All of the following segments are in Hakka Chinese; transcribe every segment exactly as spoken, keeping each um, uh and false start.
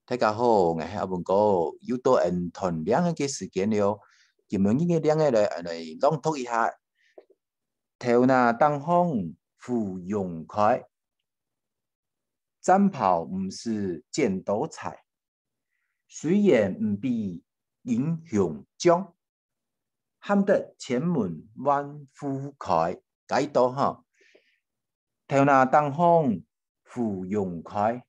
大家好，𠊎係阿文哥，又到𠊎等揣令仔个時間了。今晡日个令仔來，來朗讀一下。頭那頂項芙蓉開，戰袍毋使剪刀裁。雖然毋比英雄將，喊得千門萬戶開。解讀哈，頭那頂項芙蓉開，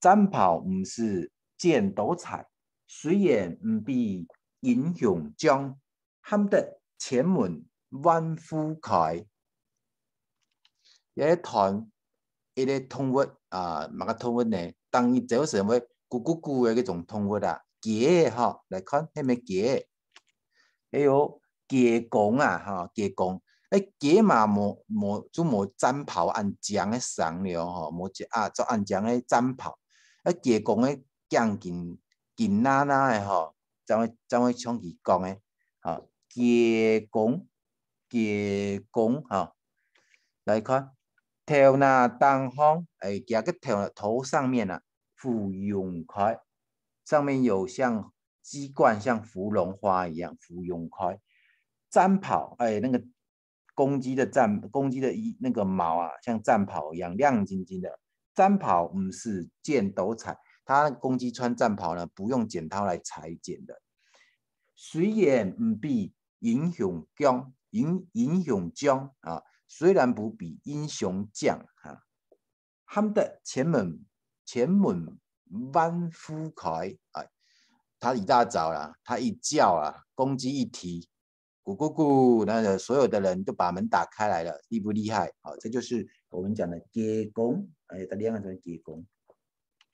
戰袍毋使剪刀裁，雖然毋比英雄將，喊得千門萬戶開。這段一个動物啊，麼个動物呢？當日朝晨會咕咕咕个該種動物啊，雞仔吼，來看，係毋係雞仔？還有雞公啊，吼，雞公。欸，雞嘛無，無，就無戰袍恁靚个衫了吼，無一啊，著恁靚个戰袍。啊，雞公个頸根，根那那个吼，正會，正會像佢講个，吼，雞公，雞公，吼。來看，頭那頂項，欸，佢个頭，頭上面啊，芙蓉開，上面有像雞冠，像芙蓉花一樣，芙蓉開。戰袍，欸，那個公雞的戰，公雞的衣，那個毛啊，像戰袍一樣亮晶晶的。戰袍毋使剪刀裁，它那個公雞穿戰袍呢，不用剪刀來裁剪的。雖然毋比英雄將，英，英雄將啊，雖然不比英雄將啊，喊得千門，千門萬戶開。欸，他一大早啦，他一覺啊，公雞一啼，咕咕咕，那個所有的人都把門打開來了，厲不厲害？好，這就是我們講的雞公，欸，大家看這個雞公。